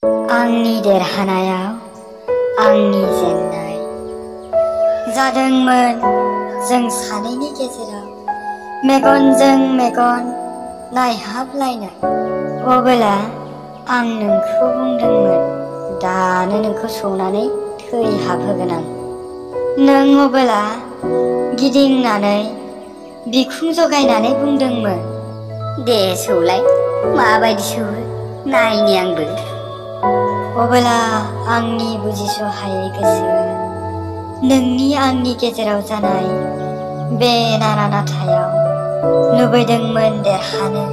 आंनि देरहानायाव आंनि जेननाय जादोंमोन जों सानैनि गेजेराव मेगनजों मेगन नायहाबलायनाय। अब्ला आं नोंखौ बुंदोंमोन दानो नोंखौ सौनानै थैहाबहोगोन आं। नों अब्ला गिदिंनानै बिखुं जगायनानै बुंदोंमोन, दे सौलाय, माबायदि सौवो नायनि आंबो। अब्ला आंनि बुजिस'हायै गोसोआ नोंनि आंनि गेजेराव जानाय बे नारा नाथायाव लुबैदोंमोन देरहानो।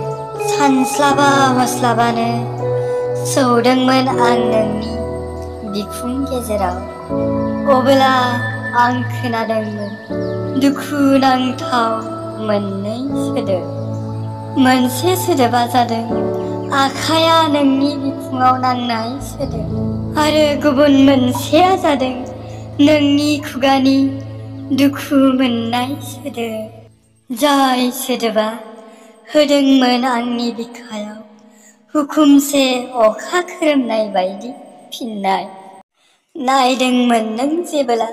सानस्लाबा हस्लाबानो सौदोंमोन आं नोंनि बिखुं गेजेराव। अब्ला आं खोनादोंमोन दुखुनांथाव मोननै सोदोब। मोनसे सोदोबा जादों आखाया नोंनि बिखुङाव नांनाय सोदोब, आरो गुबुन मोनसेया जादों नोंनि खुगानि दुखु मोननाय सोदोब। जाय सोदोबा होदोंमोन आंनि बिखायाव हुकुमसे अखा खोरोमनाय बायदि फिननाय। नायदोंमोन नों जेबोला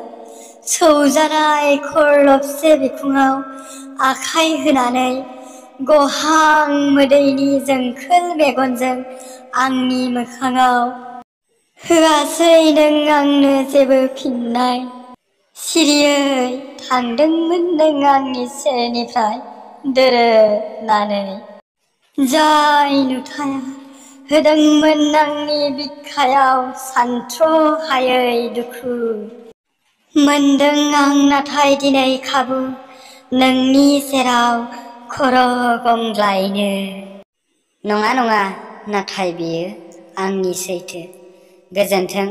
सौजानाय खरलबसे बिखुङाव आखाइ होनानै गहां मोदैनि जोंखोल मेगनजों आंनि मोखाङाव। होआसै नों आंनो जेबो फिननाय। सिरियै थांदोंमोन नों आंनि सेरनिफ्राय दोरोदनानै। जाय नुथाया होदोंमोन आंनि बिखायाव सानथ्र'हायै दुखु, मोनदों आं नाथाय दिनै खाबु नोंनि सेराव खर' गंग्लायनो। नङा नङा, नाथाय बेयो आंनि सैथो। गोजोन्थों।